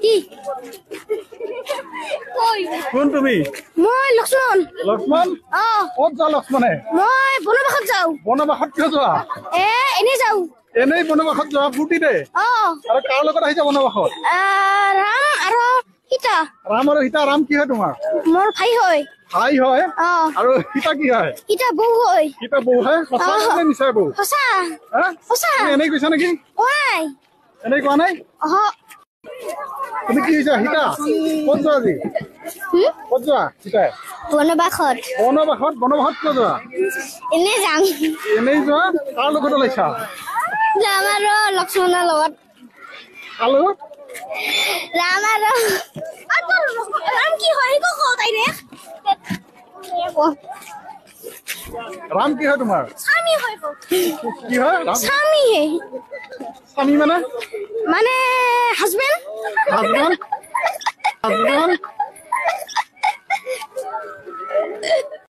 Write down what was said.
কি কোন তুমি? মই লক্ষ্মণ। লক্ষ্মণ? অ। ক'ত যোৱা লক্ষ্মণে? মই বনবাসত যাওঁ। বনবাসত কিয় যোৱা? এ এনেই যাওঁ। এনেই বনবাসত যোৱা ফূৰ্তিতে? অ। আৰু কাৰ লগত আহিছা বনবাসত? ৰাম আৰু সীতা। ৰাম আৰু সীতা। ৰাম কি হয় তোমাৰ? মোৰ ভাই হয়। ভাই হয়? অ। আৰু সীতা কি হয়? সীতা বৌ হয়। সীতা বৌ হয়? সঁচা নে মিছাই বৌ? সঁচা। হা? সঁচা। তুমি এনেই কৈছা নেকি? কোৱাই এনেই কোৱা নাই? অহ। তুমি কি হৈছা সীতা? ক'ত যোৱা আজি? ক'ত যোৱা সীতাই? বনবাসত। বনবাসত? বনবাসত কিয় যোৱা? এনেই যাম। এনেই যোৱা? কাৰ লগত ওলাইছা? ৰাম আৰু লক্ষ্মণৰ লগত। কাৰ লগত? ৰাম আৰু ৰাম কি হয় সেইটো কওঁ ডাইৰেক্ট। ৰাম কি হয় তোমাৰ? স্বামী হয়। কি হয় ৰাম? স্বামী। স্বামী মানে? মানে হাজবেণ্ড। Husband, husband.